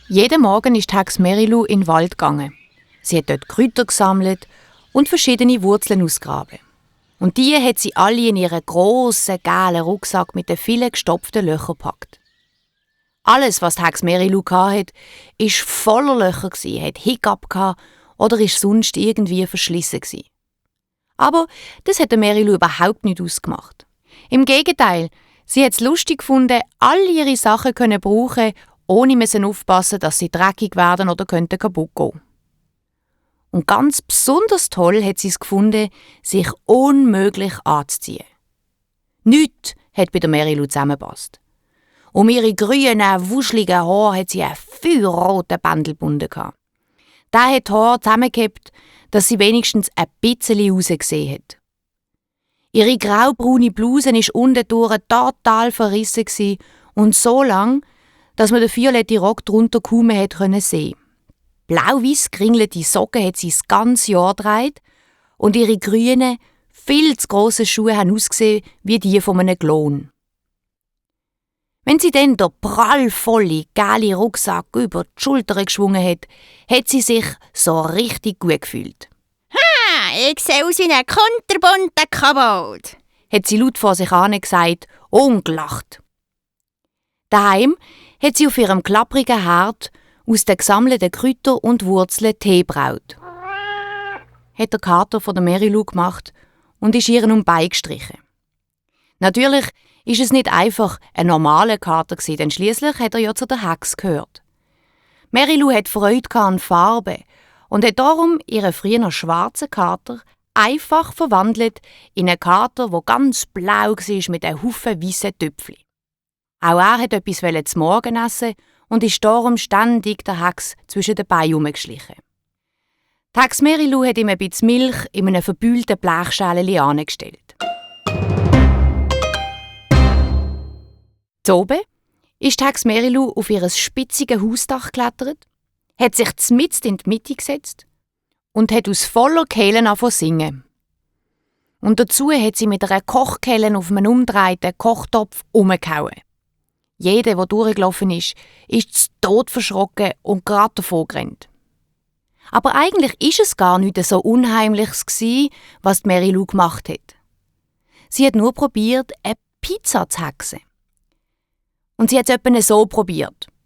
Jeden Morgen ist Hex Merilu in den Wald gegangen. Sie hat dort Kräuter gesammelt und verschiedene Wurzeln ausgegraben. Und die hat sie alle in ihren grossen, gelben Rucksack mit den vielen gestopften Löchern gepackt. Alles, was Hex Merilu hatte, war voller Löcher, hat Hiccup oder war sonst irgendwie verschlissen. Aber das hat Merilu überhaupt nicht ausgemacht. Im Gegenteil, sie hat es lustig gefunden, all ihre Sachen brauchen, ohne aufpassen, dass sie dreckig werden oder kaputt gehen könnten. Und ganz besonders toll hat sie es gefunden, sich unmöglich anzuziehen. Nichts hat bei der Merilu zusammengepasst. Um ihre grünen, wuscheligen Haare hat sie einen feuerroten Bändel gebunden. Der hat die Haare zusammengehabt, dass sie wenigstens ein bisschen rausgesehen hat. Ihre graubraune Bluse war unten durch total verrissen und so lang, dass man den violetten Rock drunter kaum mehr sehen konnte. Blau-weiss geringelte Socken hat sie das ganze Jahr getragen und ihre grünen, viel zu grossen Schuhe haben ausgesehen wie die von einem Klon. Wenn sie dann den prallvolle, gelbe Rucksack über die Schulter geschwungen hat, hat sie sich so richtig gut gefühlt. «Ha, ich sehe aus wie ein kunterbunter Kobold», hat sie laut vor sich hin gesagt und gelacht. Daheim hat sie auf ihrem klapprigen Herd aus den gesammelten Kräutern und Wurzeln Tee braut. Hat der Kater von der Merilu gemacht und ist ihr um die Beine gestrichen. Natürlich ist es nicht einfach ein normaler Kater gewesen, denn schliesslich hat er ja zu der Hex gehört. Merilu hat Freude an Farben und hat darum ihren früher schwarzen Kater einfach verwandelt in einen Kater, der ganz blau war mit einem Haufen weißen Töpfchen. Auch er wollte etwas zum Morgen essen und ist darum ständig der Hex zwischen den Beinen herumgeschlichen. Die Hex Merilu hat ihm ein bisschen Milch in einem verbühlten Blechschälchen angestellt. Oben ist Hex Merilu auf ihr spitziges Hausdach geklettert, hat sich mitten in die Mitte gesetzt und hat aus voller Kehle angefangen zu singen. Und dazu hat sie mit einer Kochkelle auf einem umgedrehten Kochtopf umgehauen. Jeder, der durchgelaufen ist zu Tod verschrocken und gerade davon gerannt. Aber eigentlich war es gar nicht so Unheimliches, was die Merilu gemacht hat. Sie hat nur probiert, eine Pizza zu hexen. Und sie hat es etwa so probiert.